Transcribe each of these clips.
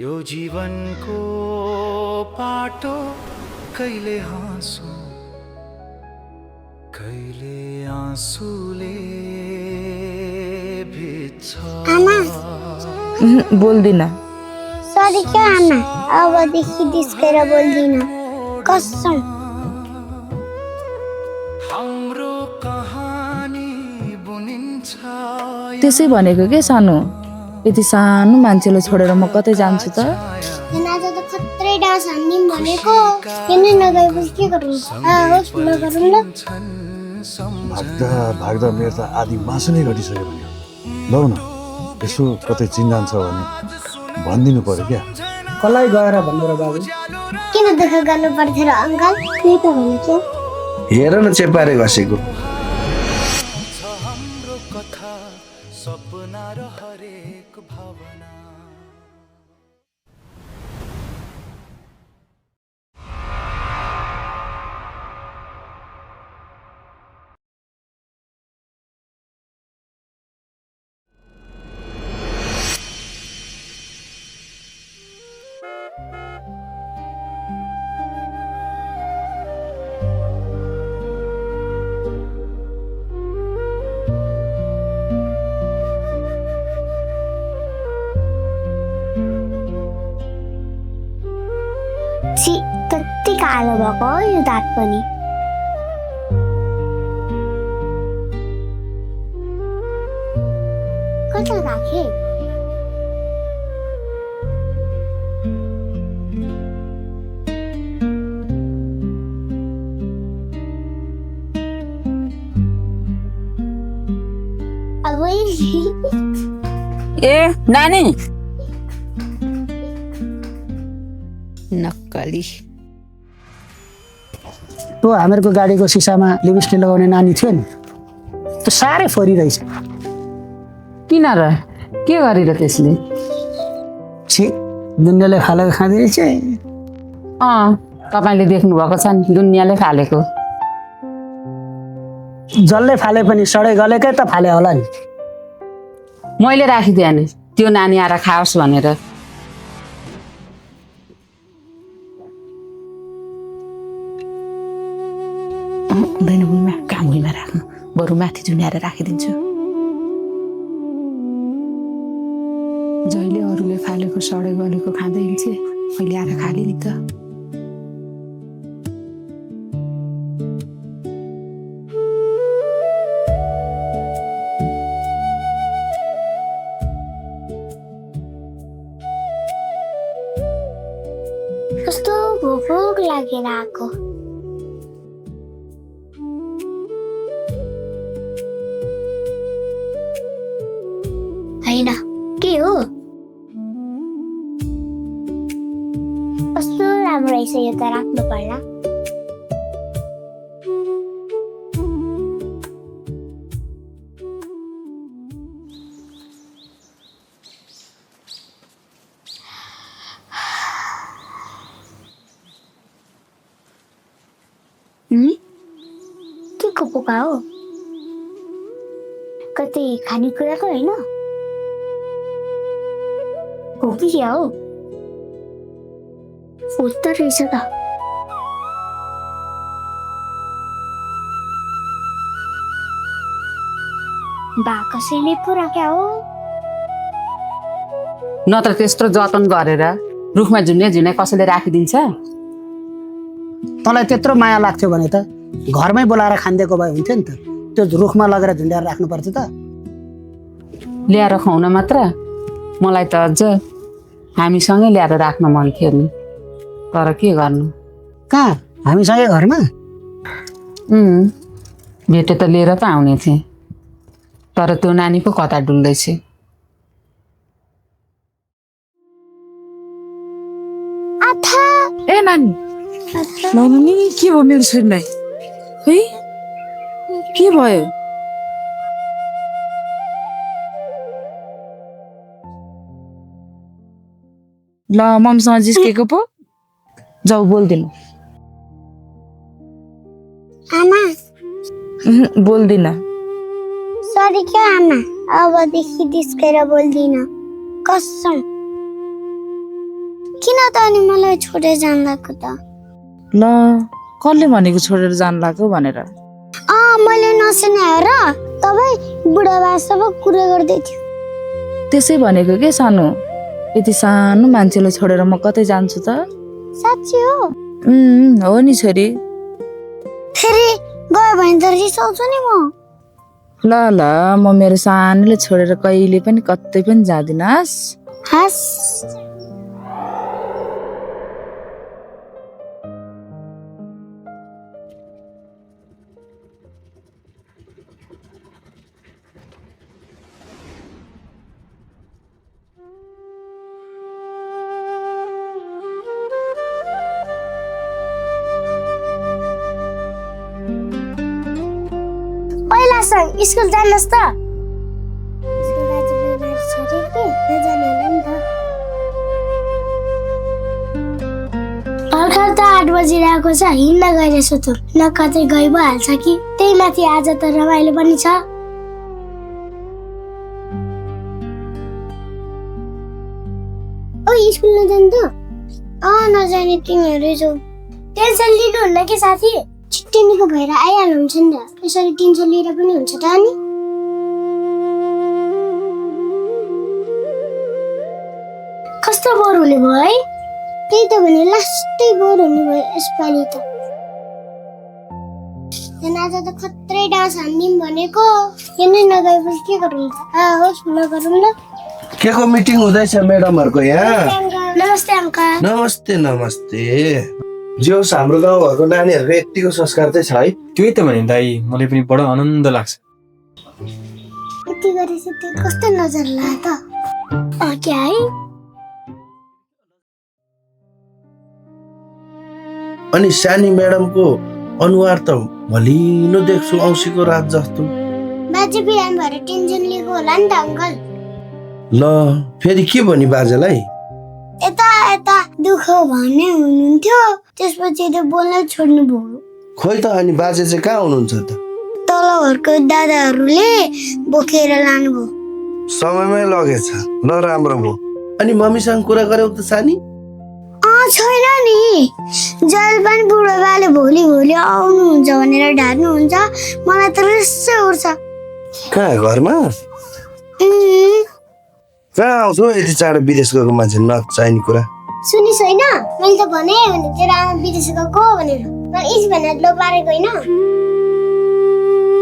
यो जीवनको पाटो कहिले हाँसो कहिले आँसुले भिज्छ। आमा बोल्दिन। सरी क्या आमा, अबदेखि डिस्केर बोल्दिन कसम। हाम्रो कहानी बुनिन्छ त्यसै भनेको के सानो, यति सानो मान्छेले छोडेर म कतै जान्छु त? आज त खत्रै डान्स हान्दिम भनेको, किन नगएपछि के गरौँ? होस् नगरौँ ल। भाग्दा भाग्दा मेरो त आधी मासु नै घटिसक्यो भने लौ न यसो कतै चिन्जान छ भने भनिदिनु पर्यो क्या। कसलाई गएर भन्नु र बाबु? किन दुःख गर्नु पर्थ्यो र अङ्कल? त्यही त भनेको। हेर न चेपारे घसेको। हाम्रो कथा सपना र हरेक भावना। छि, कति कालो भएको हो यो दाँत पनि। कता राखे? अब ए नानी, नक्कली। त्यो हामीहरूको गाडीको सिसामा लिपस्टिक लगाउने नानी थियो नि, त्यो साह्रै फोरी रहेछ। किन र, के गरेर त्यसले? छि, दुनियाँले फालेको खाँदैछ। तपाईँले देख्नु भएको छ नि, दुनियाँले फालेको। जसले फाले पनि सडै गलेकै त फाले होला नि। मैले राखिदिएँ नि त्यो नानी आएर खाओस् भनेर। हुँदैन भुइँमा, काम भुइँमा राख्नु, बरु माथि झुन्याएर राखिदिन्छु। जहिले अरूले फालेको सडै गलेको खाँदै हिँड्छे, मैले आएर खाले नि त। कस्तो भोक लागेर आएको। होइन के हो? कस्तो राम्रो रहेछ यो त, राख्नु पर्ला। के को पोका हो? कतै खानेकुराको होइन हो कि क्या हो? उस्तो रहेछ त। बा कसैले पो राख्या हो? नत्र त्यस्तो जतन गरेर रुखमा झुन्ने झुन्ने कसैले राखिदिन्छ? तँलाई त्यत्रो माया लाग्थ्यो भने त घरमै बोलाएर खानिदिएको भए हुन्थ्यो नि त। त्यो रुखमा लगेर झुन्ड्याएर राख्नु पर्थ्यो त। ल्याएर खुवाउन मात्र? मलाई त अझ हामीसँगै ल्याएर राख्न मन थियो नि, तर के गर्नु। कहाँ? हामीसँगै घरमा? भेटे त लिएर पो आउने थिएँ, तर त्यो नानी पो कता डुल्दैछ। ए नानी, नानी के भयो मेरो छोरीलाई? है के भयो? ल मम्मीसँग जिस्केको पो, जाऊ बोल्दिनु। आमा बोल्दिन। सरी क्या आमा, अबदेखि डिस्केर बोल्दिन कसम। किन त अनि मलाई छोडेर जान लाग्यो त ल कसले भनेको छोडेर जान लाग्यो भनेर मैले नसुनायो र तपाईँ बुढाबा सब कुरा गर्दै थियो त्यसै भनेको के सानो यति सानो मान्छेलाई छोडेर म कतै जान्छु त साँच्ची हो हो नि छोरी फेरि गयो भने त रिसाउँछु नि म ल ल म मेरो सानोले छोडेर कहिले पनि कतै पनि जाँदिनस् हस् स्कुल जानुहोस् त भर्खर त 8 बजिरहेको छ हिँड्न गइरहेछ त न कतै गइ भइहाल्छ कि त्यही माथि आज त रमाइलो पनि छ ओ स्कुल नजानु त नजाने तिमीहरू जाऊ टेन्सन लिनुहुन्न कि साथी छिट्टै निको भएर आइहाल्नुहुन्छ नि त यसरी टेन्सन लिएर पनि हुन्छ त अनि कस्तो बोर हुने भयो है त्यही त भने लास्टै बोर हुने भयो यसपालि त आज त खत्रै डान्स हान्दिम भनेको यो नै नगएपछि के गरौँ त होस् नगरौँ ल के को मिटिङ हुँदैछ म्याडमहरुको यहाँ नमस्ते अङ्कल नमस्ते नमस्ते जोस हाम्रो गाउँघरको नानीहरूको यतिको संस्कार चाहिँ छ है त्यही त भने दाइ मलाई पनि बडो आनन्द लाग्छ यति गरेपछि त्यो कस्तो नजर लाग्यो त क्या है अनि सानी म्याडमको अनुहार त मलिनो देख्छु औँसीको रात जस्तो बाजे बिहान भएर टेन्सन लिएको होला नि त अङ्कल ल फेरि के भनी बाजेलाई यता यता दुःख भन्ने हुनुहुन्थ्यो त्यसपछि त बोल्न छोड्नु भयो खोइ त अनि बाजे चाहिँ कहाँ हुनुहुन्छ त तल घरको दादाहरूले बोकेर लानुभयो समयमै लगेछ ल राम्रो भयो अनि मम्मीसँग कुरा गर्यौ त सानी छैन नि जहिले पनि बुढो बाले भोलि भोलि आउनुहुन्छ भनेर ढाड्नुहुन्छ मलाई त रिसै उठ्छ कहाँ घरमा कहाँ आउँछौ यति चाँडो विदेश गएको मान्छे नचाहिने कुरा सुनिस् होइन मैले त भने तेरो आमा विदेश गएको भनेर मलाई इस भनेर लो पारेको होइन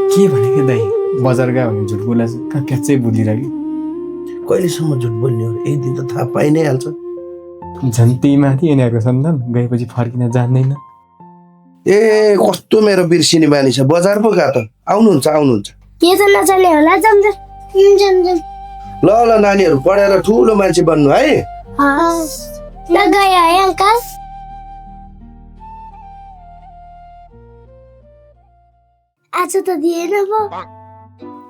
के भनेको दाइ बजार गयो भने झुट बोलाछ क्याच्चै बोलिरहेको कहिलेसम्म झुट बोल्ने हो एक दिन त थाहा पाइ नै हाल्छ झन् त्यही माथि यिनीहरूको सन्तान गएपछि फर्किन जान्दैन ए कस्तो मेरो बिर्सिने बानी छ बजार पो गएको त आउनुहुन्छ आउनुहुन्छ यो त नचल्ने होला जम्जम ल ल नानीहरू पढेर ठुलो मान्छे बन्नु है ल गयो है अङ्कल आज त दिएन पो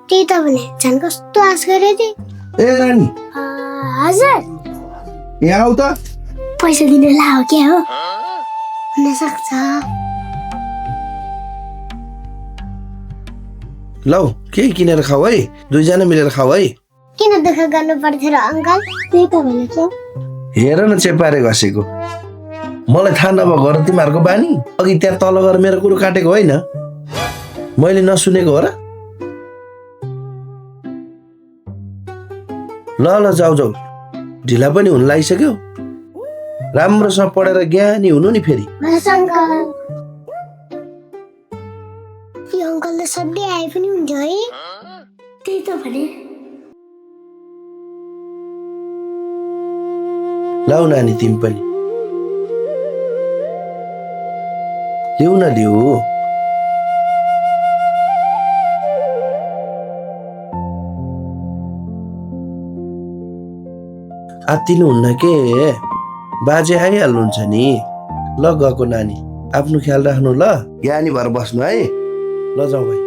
त्यही त भने झन् कस्तो आश गरेको थिएँ ए नानी हजुर यहाँ आऊ त पैसा दिनु ला हो क्या हो हुन सक्छ लौ केही किनेर खाऊ है दुईजना मिलेर खाऊ है किन दुःख गर्नु पर्थ्यो र अङ्कल त्यही त भनेको हेर न चेपारे घसेको मलाई थाहा नभएको घर तिमीहरूको बानी अघि त्यहाँ तल गएर मेरो कुरो काटेको होइन मैले नसुनेको हो र ल ल जाऊ जाऊ ढिला पनि हुन लागिसक्यो राम्रोसँग पढेर ज्ञानी हुनु नि फेरि यो अङ्कल त सधैँ आए पनि हुन्थ्यो है त्यही त भने लाउ नानी तिमी पनि लिउ न लिउ आत्तिनु हुन्न के बाजे आइहाल्नुहुन्छ नि ल गएको नानी आफ्नो ख्याल राख्नु ल ज्ञानी भएर बस्नु है ल जाउँ भाइ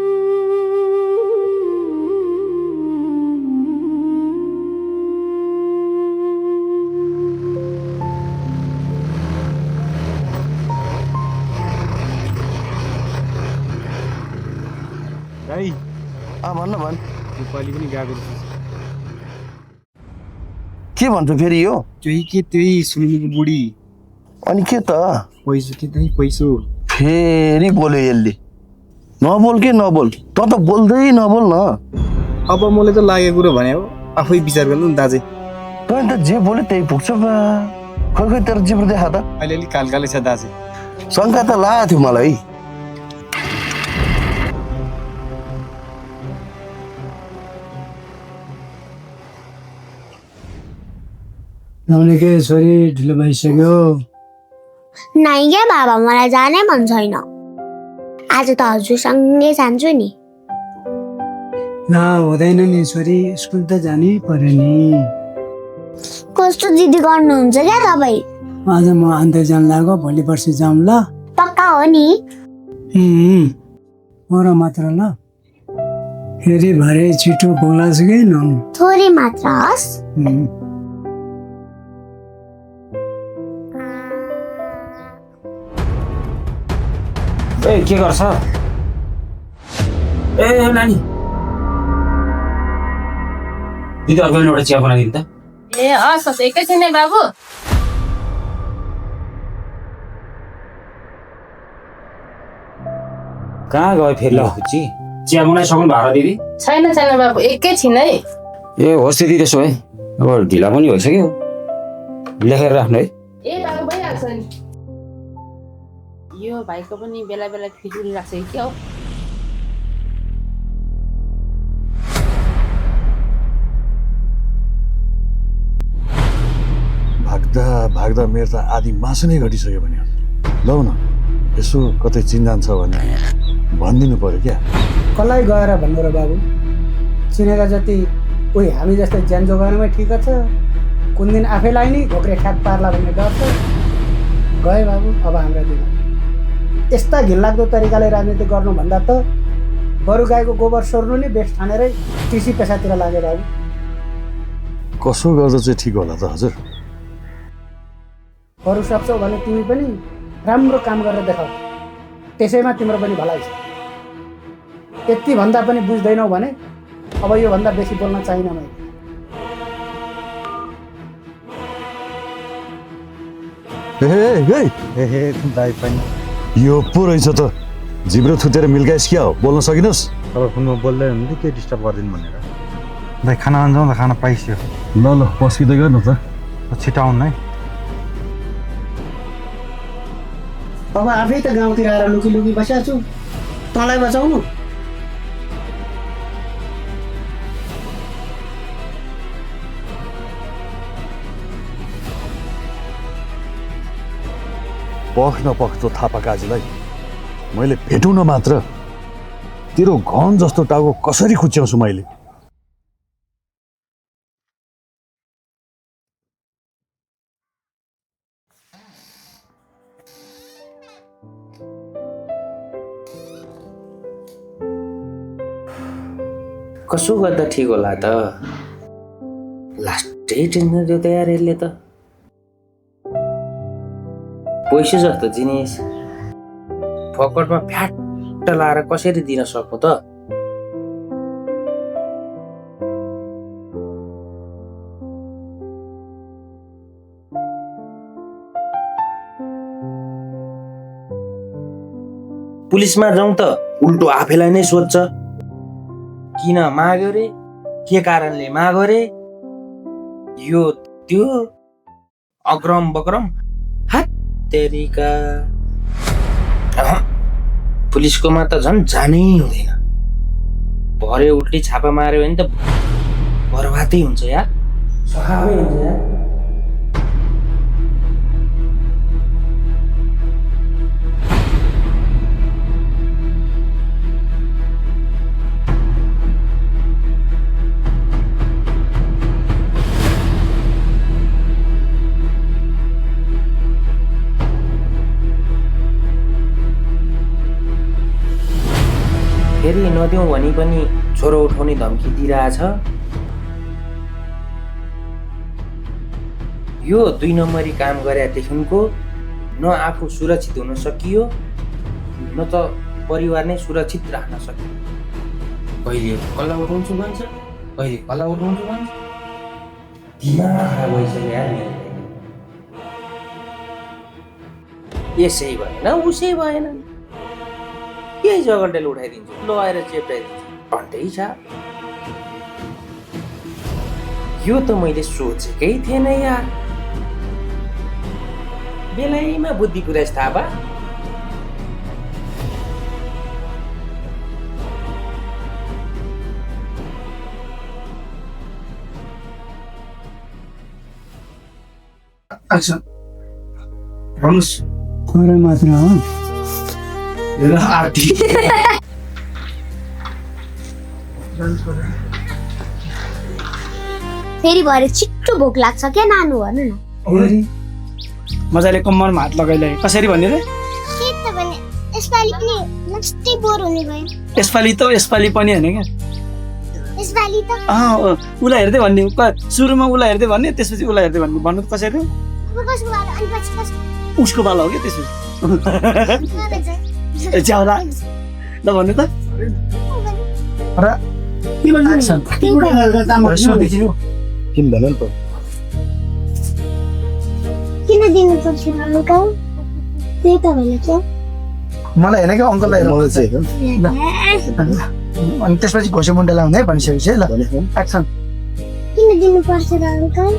दाइ भन्न भन् नेपाली पनि गएको के के भन्छ फेरि यो त्यही सुनिको बुढी अनि के त पैसो के दाइ पैसो फेरि बोल्यो यसले नबोल के नबोल त बोल्दै नबोल न अब मलाई त लागेको कुरो भने हो आफै विचार गर्नु नि दाजु तँ त जे बोल्यो त्यही पुग्छ बा खै तेरो जिब्रो देखा त अलिअलि कालकालै छ दाजु शङ्का त लागेको थियो मलाई आउने के छोरी ढिलो भइसक्यो नाइ क्या बाबा मलाई जानै मन छैन आज त हजुरसँगै जान्छु नि ल हुँदैन नि छोरी स्कुल त जानै पर्यो नि कस्तो जिद्दी गर्नुहुन्छ क्या तपाईँ आज म अन्त जान लाग्यो भोलि पर्सि जाऊँ ल पक्का हो नि म र मात्र ल फेरि भरे छिटो पुग्लास् कि न थोरै मात्र हस् ए के गर्छ ए नानी दिदी अर्को एउटा चिया बनाइदिनु त ए हस् हस् एकैछिन है बाबु कहाँ गयो फेरि खुच्ची चिया बनाइसक्नु भएको दिदी छैन छैन बाबु एकैछिन है ए होस् दिदी त्यसो भए अब ढिला पनि भइसक्यो लेखेर राख्नु है ए बाबु भइहाल्छ नि यो भाइको पनि बेला बेला फिजुली राख्छ कि क्या हो भाग्दा भाग्दा मेरो त आधी मासु नै घटिसक्यो भने लौ न यसो कतै चिन्जान छ भने भनिदिनु पर्यो क्या कसलाई गएर भन्नु र बाबु चिनेका जति उही हामी जस्तै ज्यान जोगाउनुमै ठिक छ कुन दिन आफैलाई नै घोक्रे ख्यात पार्ला भन्ने डर छ गए बाबु अब हाम्रा दिन यस्ता घिनलाग्दो तरिकाले राजनीति गर्नुभन्दा त बरु गाईको गोबर सोर्नु नै बेस्ट ठानेरै कृषि पेसातिर लागे बाबु कसो गर्दा चाहिँ ठिक होला त हजुर बरु सक्छौ भने तिमी पनि राम्रो काम गरेर देखाऊ त्यसैमा तिम्रो पनि भलाइ छ यति भन्दा पनि बुझ्दैनौ भने अब यो भन्दा बेसी बोल्न चाहिन मैले दाइ पनि यो पो रहेछ त जिब्रो थुतेर मिल्काइस क्या हो बोल्न सकिनुहोस् अब फोनमा बोल्दै हुनुहुन्थ्यो के डिस्टर्ब गरिदिनु भनेर दाइ खाना जाउँ त खाना पाइसक्यो ल ल पस्किँदै गर्नु त छिटो आउनु है अब आफै त गाउँतिर आएर लुकी लुकी बसिरहेको छु तँलाई बचाउनु पख नपख त थापा काजीलाई मैले भेटौँ न मात्र तेरो घन जस्तो टाउको कसरी खुच्याउँछु मैले कसो गर्दा ठिक होला त लास्टै टेन्सन दियो त यार यसले त पैसा जस्तो जिनिस फकटमा फ्याट्ट लाएर कसरी दिन सक्नु त पुलिसमा जाउँ त उल्टो आफैलाई नै सोध्छ किन माग्यो रे के कारणले माग्यो रे यो त्यो अग्रम बग्रम हात तेरिका पुलिसकोमा त झन् जानै हुँदैन भरे उल्टी छापा मार्यो भने त बर्बादै हुन्छ यार सखाबै हुन्छ यार फेरि नदिउँ भने पनि छोरो उठाउने धम्की दिइरहेछ यो 2 नम्बरी काम गरेदेखिको न आफू सुरक्षित हुन सकियो न त परिवार नै सुरक्षित राख्न सकियो कहिले कल्ला उठाउँछु भन्छ कहिले कल्ला उठाउँछु भन्छ दिमाग खराब भइसक्यो यार मेरो। यसै भएन उसै भएन, यही जगडेल उठाइदिन्छु, ल आएर चेप्टाइदिन्छु, घन्टै छ। यो त मैले सोचेकै थिएन यार, बेलैमा बुद्धि कुरा थाहा भा। भन्नुहोस् थोरै मात्र हो फेरि भरे छिट्टो भोक लाग्छ क्या नानु भन्नु न। मजाले कम्मरमा हात लगाइले कसरी भन्ने रे? के त भने यसपालि पनि लास्टै बोर हुने भयो। यसपालि पनि होइन क्या, यसपालि त उसलाई हेर्दै भन्ने, सुरुमा उसलाई हेर्दै भन्ने, त्यसपछि उसलाई हेर्दै भन्ने। भन्नु त कसरी? अब कसको बालो अनि पछि कसको? उसको बालो हो क्या त्यसपछि। ज्यादा ल भन्नु त किन भन नि त किन दिनु पर्छ अङ्कल? त्यही त भने क्या मलाई होइन क्या अङ्कललाई मलाई चाहिँ अनि त्यसपछि घोसे मुन्टालाई हुँदै भनिसकेपछि है ल एक्सन। किन दिनु पर्छ र अङ्कल?